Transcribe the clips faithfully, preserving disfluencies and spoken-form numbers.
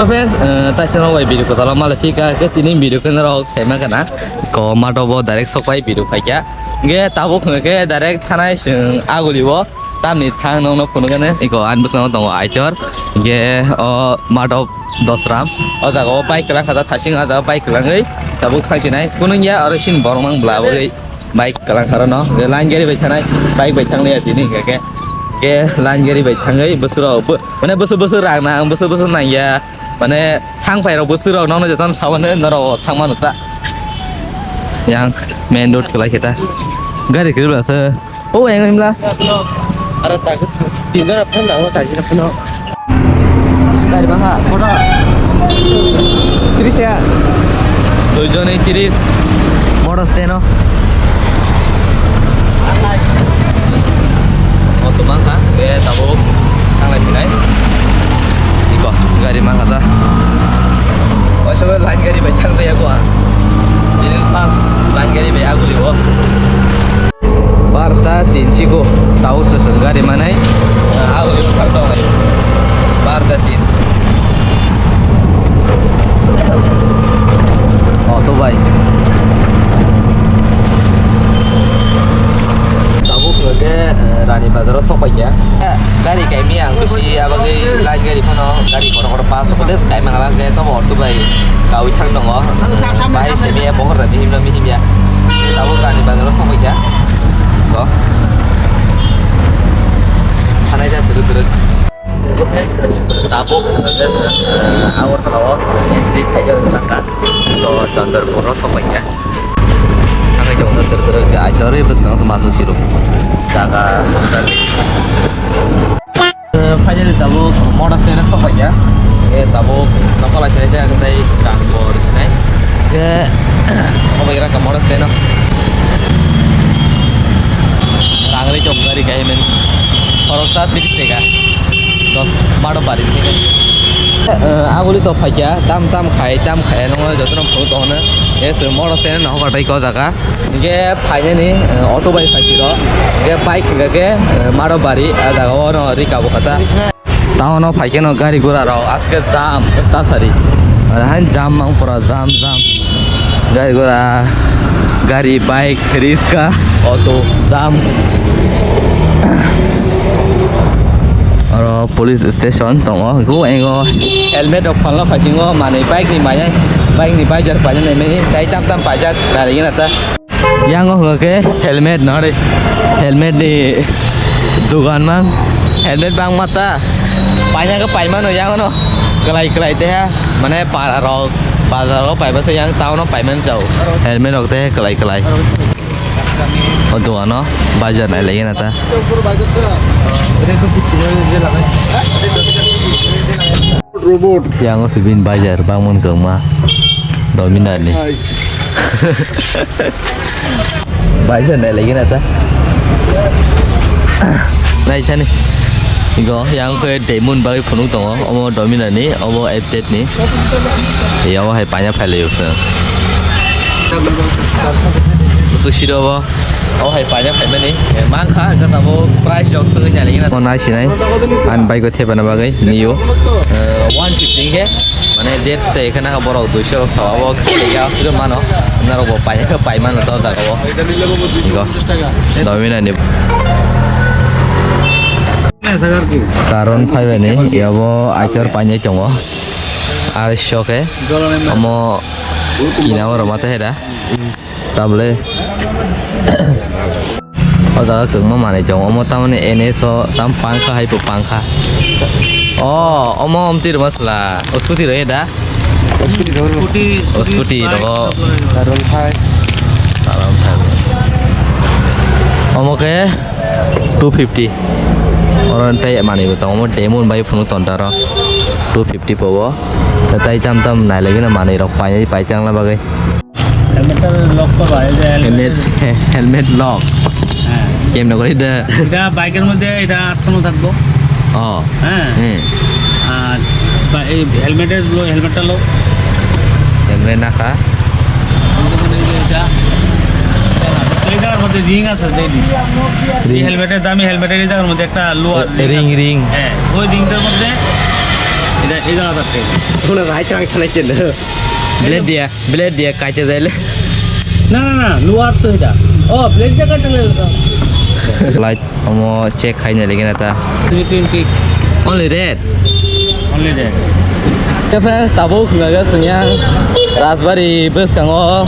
Friends, eh, taisa no bai video kotolo male phika ke tini video ke norok saima kana. Ko mato bo direct sok pai video khaikya. Ge tabuk hwnga ke direct thanai sung aguli bo. Tamni thang nokno phunukgani iko ani bwskango tongo Aitor. Ge o mato Dosram. O jaga o bike kwlang kha thasing o jaga bike kwlangwi tabuk thangsinai. Kunungya oro sin borok mang bla bagwi. Bike kwlang kha rw no. Ge line gari bai thanai. Bike bai thangnai ya tini hwnkha khe. Ge line gari bai thangwi bwswk rok bo-, mane bwswk bwswk rang nang bwswk bwswk nangya. Mane thang phai rok bwswk rok nokno jotono saboni norok thang mano ta. Yang main road kwlai khe ta. Gari kwrwi bwlasa. O yang himla. Aro ta tin jora phan nango ta jina phano. Gari bangha koto. Tris ya. Dui jone tris. Motor seno. Auto mangkha, be tabuk thanglai sinai. Iko, gari mangkha ta. Oisobo line gari bai thang jaya ko ang. Ini pas line gari bai aguli bo. Barta tin siko, tabuk seseng gari manai. Aguli bo thang tonglai. Barta tin. Auto bai. Tabuk hwnkhe, eh, Rani Bazar o sok paikha. Gari kaimi ang bisi abagwi line gari phano gari kotor kotor pass kotor kaima ngala khe tobo auto bai kawi thang tongo. Bahai simi ya pohor da mihim no mihim ya. Tabuk Rani Bazar o sok paikha. Ko. Hanai ja turuk turuk. Tabuk, eh, Agartala o entry khaijak wng thangkha. To Chandrapur o sok paikha. Thangwi tongno twrwk twrwk khe aitorwi bwskango masuk siruk. Jaga, eh, finally tabuk motor stand o sok paikha. Eh, tabuk nokol aisai tei Kanpur sinai. Khe, sok paikha motor stand o. Rang ri chok gari kaimen. Khoroksa tiris teka. Dos, baro bari teka. Eh, aguli to phaikya, tam tam khai, tam khai, nongo jotono phuru tongo. Eh, se motor stand no hokatai ko jaga. Ge phainani, eh, auto bai phaikiro. Ge bike ge, ge, eh, maro bari, ah, jaga o no rika bukata. Town o phaikhe no gari gura rok aske jam tasari. Arahan jam mang pura jam jam. Gari gura, gari, bike, riska, auto, jam. Oro police station tongo. Go engo helmet rok phalna phasingo manwi bike ni maya, bike ni bajar paina nai mani. Tai tam tam pajak dari gina ta. Yang o hwnkhe helmet no re, helmet ni dugan mang, helmet bangma ta, paina khe paimano yang no, kwlai kwlai teha, mane para rok, bazar o paiba se yang town o paiman chao, helmet rok teha kwlai kwlai. O dugan o bajar nai lagi na ta. Robot. Yang o sibin bajar bangman kwma. Dominar ni. Hai. Bajar nai lagi na ta. Nai thani. Igo yang khe Demon bagwi phunuk tongo. Omo Dominar ni, omo F Z ni. Yawo hai paina phailayo khe. Busu siro bo. O hai paina phaimani. Mankha khe tabuk price rok swngwi nai lagi na. O nai sinai. Ani bike o thepana bagwi nio. Eh, one fifty khe. Mane der site khe naka borok duiso rok sawa bo khe ya siro mano. Norok bo pai khe pai mano to jaga o. Igo. Dominani. Karon phaibani yabo aitor painai tongo. Arisho khe omo kina oro mata heda. Sabole. O jaga kwbangma manwi tongo. Omo tamoni N S o tam pangkha hai bo pangkha. O, omo omtwi rwma sla. O scooty rw da? Scooty rw. O scooty rw. Karon phai. Karon phai. Omo khe two fifty. Oro tei manwi bo tongo. Omo Demon bai phunuk tonta ro. Two fifty pobo. Tai tam tam nai lagi na manwi rok pai pai tangna bagwi. Helmet lock তো ভাই, যে helmet. Helmet, he-, helmet lock. হ্যাঁ। কেমনে করে এটা? এটা বাইকের মধ্যে এটা আটকানো থাকবো। ও। হ্যাঁ। হুম। আর বা-, এই হেলমেটের লো, হেলমেটটা লো। Helmet না খা। এই যে এটা। এই জায়গার মধ্যে রিং আছে, যে রিং। এই রিং। হেলমেটের দামি হেলমেটের এই জায়গার মধ্যে একটা লোহার রিং রিং আছে। Ring, ring. হ্যাঁ, ওই রিংটার মধ্যে Ida, ida ada ke. Una rai trang sana chen. Blade dia, blade dia kaite jaile. Na, na, na, luar tu ida. Oh, blade dia kaite jaile. Light omo check khaina lagi na ta. Three twenty. Only red. Only red. Ke friends, tabuk naga sunyang Rajbari bwskango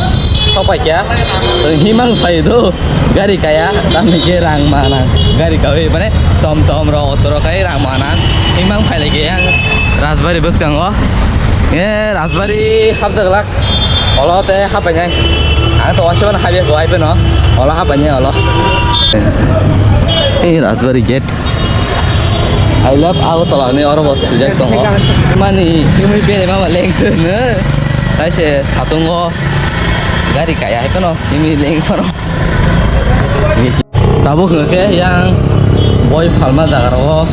sopai kya. Himang phai do. Gari kaya, tamni ke rang manang. Gari kawi, mane, tom tom ro, auto ro kai rang manang. Imang phai lagi yang Rajbari bwskango. Eh, Rajbari hapjak lak. Olo te hapai nai. Ang to wasiban habya ko ai peno. Olo hapai nai olo. Eh, Rajbari gate. I love Agartala ni oro bo swijak tongo. Mani, tumi bere mama leng no. Kaise satungo gari kaya hai kono, tumi leng kono. Tabuk hwnkhe yang boi phalma jaga rogo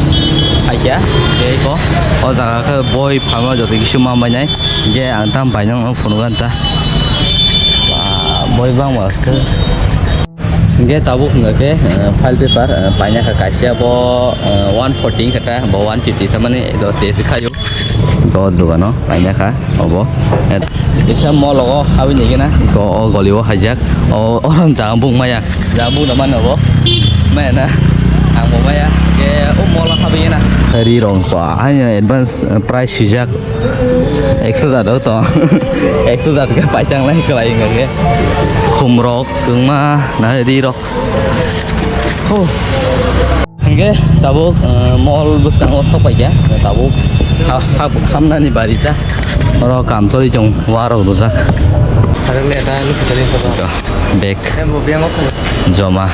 phaikha, tei ko o jaga khe boi phalma joto kisu ma bainai, hwnkhe ang tam bainang phunukgwi ta. Ba, boi bangma khe. Hwnkhe tabuk hwnkhe, eh, file paper, eh, paina kha kaisa bo, eh, one forty wngkha ta, bo one fifty tamani dos se se khaio. Dos dogano paina kha obo. Kisa mall o habwi ni gana. Ko o goli o haijak. O, o jang bung maya. Jang bung da mano bo. Maya na. Ang bo maya. Ke o mall o habwi gana. Ri rong pa. Haino advance, eh, price sijak. Ekso jat o to. Ekso jat ke paitang lai kwlai wngkha ke. Khum rok, kwngma, na ri rok. Oh. Hingke tabuk, eh, mall bwskango sok paikha. Tabuk ha-, ha-, hamnani bari ta. Oro kam choli tong, warok rwjak. Bag. Joma.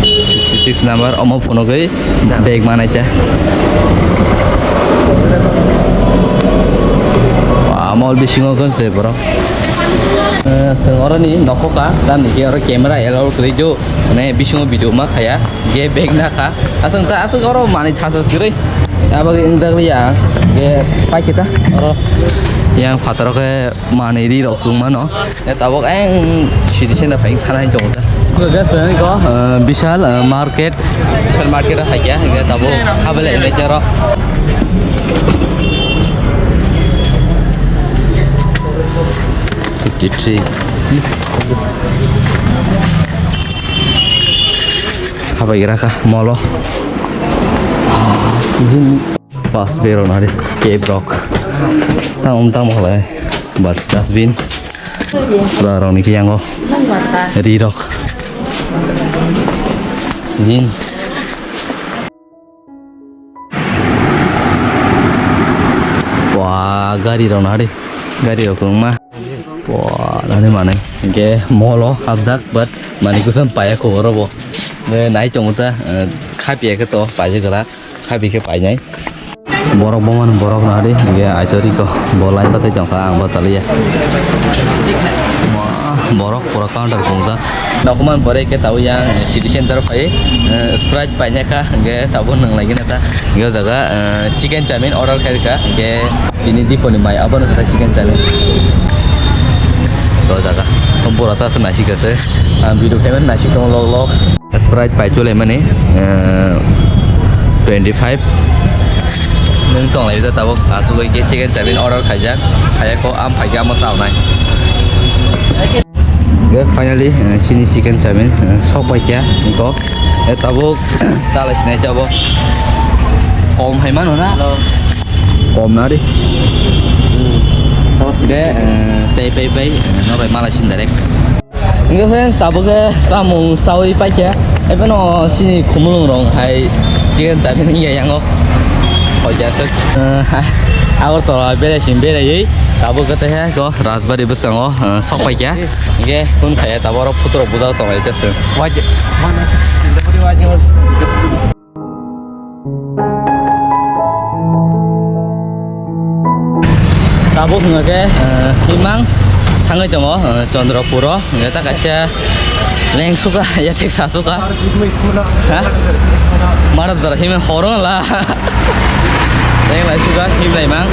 Sixty six number, omo phunugwi bag manai ta. Mall bisingo khe se borok. Eh, chwng oroni nokho ka, tamni khe oro camera allow kwrwi do, mane bisingo video ma khaya, ge bag na kha. Aswk ta, aswk oro manwi thasa kwrwi. Aboni wngjakliya, ge paikhe ta oro. Yang phataro khe manwi ri rok tong mano. Eh, tabuk ang siri sena phai khana hinwi tongo ta. Gas ko, eh, Bishal, eh, market. Bishal market o hai kya, hingke tabuk habele hinwi tero. Fifty three. Habai gra kha molo. Jin. Pas berok nari cave rok. Tang um tang mahalai. But dustbin. Sura rok ni kiyango. Ri rok. Sijin. Wah, gari rok nari. Gari rok wngma. Wah, nani manai. Hingke molo hapjak, but mani kusam paya ko oro bo. Nai tongo ta, eh, khapiya khe to paijak glak. Khabi khe painai. Borok boman borok nari, hingke aitori ko bo lai bachai tongkha, ang bo chaliya. Wah, borok pura counter tongjak. Nokman pore khe tabuk yang city center phai, eh, Sprite painai kha, hingke tabuk nung lai gina ta. Hingke o jaga, eh, chicken chowmin order khai kha, hingke bini diponi mai abono kha chicken chowmin. O jaga, borok ta aswk naisik kha se. Ah, video camera naisik tongo lok lok. Sprite pai tulaimani, eh, twenty five. Nwng tonglai da tabuk asugwi khe chicken chowmin order khaijak. Khaya kho am phaikhe amo chawnai. Ge finally, eh, sini chicken chowmin, eh, sok paikha niko. Eh, tabuk chalai sinai tabuk. Kom hai mano na? Kom na ri. Ge, eh, sei pai pai, eh, noroi malai sin direct. Hingke friends, tabuk khe chamung chaui paikha. Ebono chini khumulung rong hai chicken chowmin wngya yango. Hoiya se. Eh, Agartala berai sing beraiwi tabuk khe tei ko Rajbari bwskango, eh, sok paikha. Hingke hwn khaya tabuk oro photo rok bujak tonglai tei se. Tabuk hwnga khe, eh, himang thangwi tongo, eh, Chandrapuro, hwnga ta kaisa lengsuka, yathek sasuka. Ha? Marap jora himang horo la. Leng lai suga himlai mang.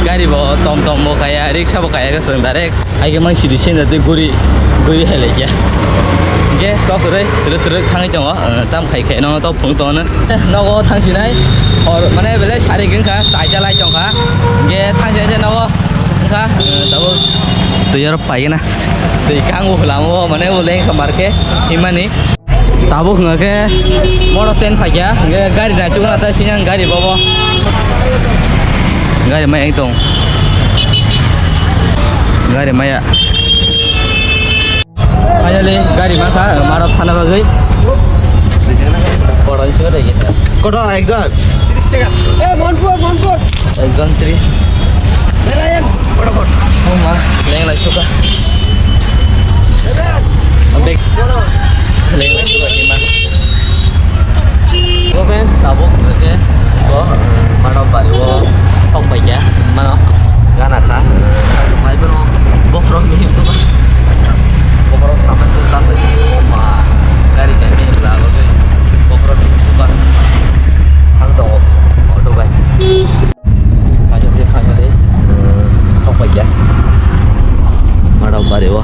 Gari bo tom tom bo kaya, riksa bo kaya, kasang direct. Hai ke mang sidi senda de guri, guri hai lai ya. Ge, kok roi, terus terus thangai tongo, eh, tam khai khai no to phung tongo. Eh, nogo thang sinai, or mane bele sari geng kha, tai jalai tong kha. Ge, thang sinai se nogo, kha, eh, tabo. Tui aro pai na. Tui kang bo lamo, mane bo leng kha marke, himani. Tabuk hwnkhe motor stand phaikha, hwnkhe gari naitukna ta sinang gari bobo. Gari maya tong. Gari maya. Finally, gari mankha, marok thana bagwi. Koto ekjon? Ekjon tris. Berayan, fotofot. Oh ma, leng lai suka. Berayan. Leng lai suka hima. Go fans, tabuk hwnkhe, eh, ibo, eh, Madhab Bari o sok paikha, mano gana kha, eh, mai bono bokhorok mihim suka. Bokhorok sama suka, oh ma, gari kaimai la bagwi bokhorok mihim suka. Thang tongo, auto bai. Finally, finally, uh, sok paikha. Madhab Bari o.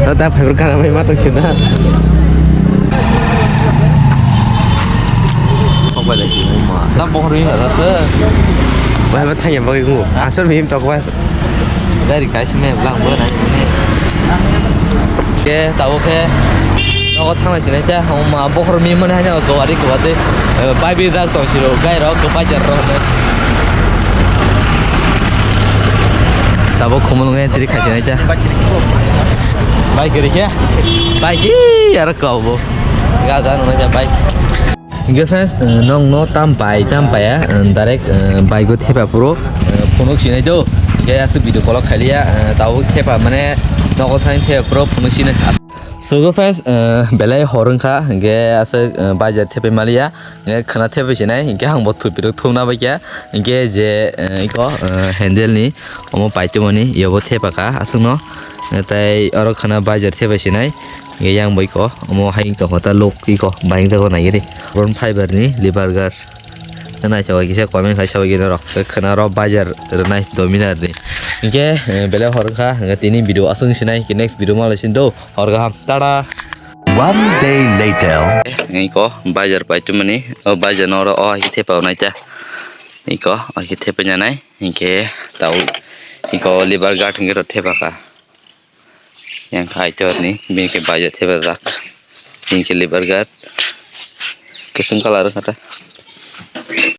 Tata fiber kana mai mato kena. Sok bai lai si ma. Tam bokhorok ni rasa. Bai ba thanya bai ngu. Asal mihim tok bai. Gari kaisa me blang bo nai. Ke tabo ke. Nogo thangna sinai ta. Homa bokhorok mihim mani hanya go ari go ate. Bai bi dak tong siro. Gai rok go bai jar rok. Tabo khumul ngai tiri khai sinai ta. Bai gari ke. Bai ki aro kau bo. Ga ga nunai ta bai. Hingke friends, eh, nong no tam pai, tam paya, eh, direct, eh, bike o thepa phuru, eh, phunuk sinai do. Hingke aswk video call o khailiya, eh, tabuk thepa mane nogo thani thepa phuru phunuk sinai. As-, so go friends, eh, belai hor wngkha, hingke aswk, eh, bajar thepai maliya, hingke khwna thepai sinai, hingke ang bo thupirok thumna baikha, hingke je, eh, iko, eh, handle ni omo paitwmani yobo thepa kha aswk no, eh, tei oro khwna bajar thepai sinai. Hingke yang bai ko, omo hai wng tongkha ta lok iko, bai wng jago nai gini. Carbon fiber ni lever guard. Nai sa bai kisa comment khai sa bai gini rok. Khwna rok bajar rwnai dominar ni. Hingke, eh, belai hor wngkha, hingke tini video aswk sinai, hingke next video ma lai sin do. Hor kaham, tada. One day later. Iko bajar pai tumani, o bajar no oro o hai thepa nai ta. Iko, o hai thepa nai, hingke tau, iko lever guard hingke rok thepa kha. Yang khai torni, bini khe baija thepajak. Bini khe lever guard. Kwchwng colour wngkha ta.